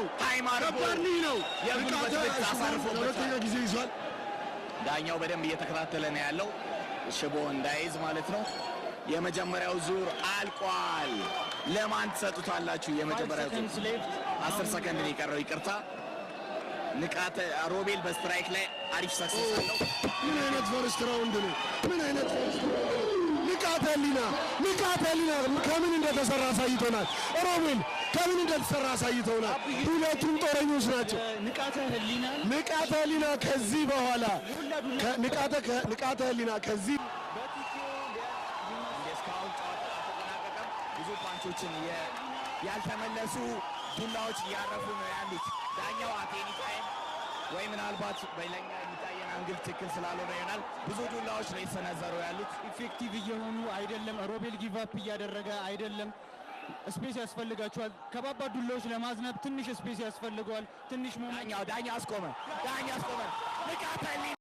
ነው። Time አድርጎ ከባድ knee ነው። የጉልበት ንቃተ ምት ሽቦ አሳርፎበታል። ለሁለተኛ ጊዜ ይዟል። ዳኛው በደንብ እየተከታተለ ነው ያለው፣ ሽቦ እንዳይዝ ማለት ነው። የመጀመሪያው ዙር አልቋል። ለማን ትሰጡታላችሁ? የመጀመሪያው ዙር Seconds left. 10 ሰከንድ ነው የቀረው። ይቅርታ፣ ንቃተ ሮቤል በ strike ላይ አሪፍ success አለው። ምን አይነት first round ነው? ምን አይነት first round ነው? ንቃተ ህሊና፣ ንቃተ ህሊና ከምን እንደተሰራ አሳይቶናል። ሮቤል ከምን እንደተሰራ አሳይቶናል። ሁለቱም ጦረኞች ናቸው። ንቃተ ህሊናን ንቃተ ህሊና ከዚህ በኋላ ንቃተ ህሊና ከዚህ እስካሁን ጨዋታ አልተጠናቀቀም። ብዙ punch ኦችን ያልተመለሱ ዱላዎች እያረፉ ነው ያሉት። ዳኛው at any time ወይ ምናልባት በለኛ የሚታየን angle ትክክል ስላልሆነ ይሆናል፣ ብዙ ዱላዎች ነው የተሰነዘሩ ያሉት። Effective እየሆኑ አይደለም። ሮቤል give up እያደረገ አይደለም። Space ያስፈልጋቸዋል። ከባባድ ዱላዎች ለማዝነብ ትንሽ space ያስፈልገዋል። ትንሽ moment ዳኛው፣ ዳኛ አስቆመ። ዳኛ አስቆመ። ንቃተ ህሊና